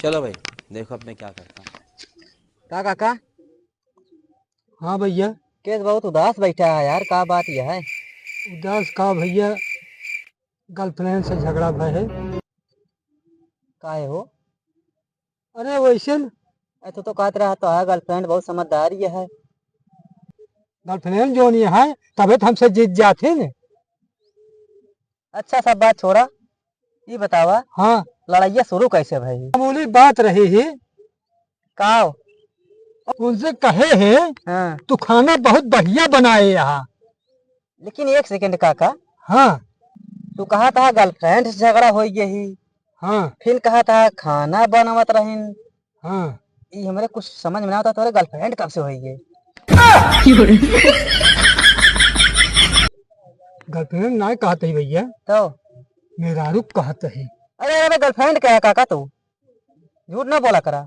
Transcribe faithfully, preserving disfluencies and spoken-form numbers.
चलो भाई, देखो अब मैं क्या करता हूँ। का काका? हाँ भैया। केस बहुत उदास बैठा है यार, का बात यह है? उदास का भैया, girlfriend से झगड़ा भय है। काहे हो? अरे वैसे न। अरे तू तो कहत रहा तो है girlfriend बहुत समझदार ये है। Girlfriend जो नहीं है तबे तो हमसे जीत जात है न। अच्छा सब बात छोड़ा, ये बतावा। हाँ। लड़ाइया शुरू कैसे भई? मामूली बात रही ही। का? उनसे कहे है, हाँ। तू खाना बहुत बढ़िया बनाए यहाँ। लेकिन एक second काका। हाँ। तू कहा था girlfriend से झगड़ा हो गया ही। हाँ। फिर कहा था खाना बनावत रहिन। हाँ। ई हमरे कुछ समझ में ना आवता, तोरे girlfriend कब से होई गई? Girlfriend ना कहत ही भैया। तो? मेहरारू कहत ही। अरे, अरे, girlfriend क्या है काका तू? झूठ ना बोला करा।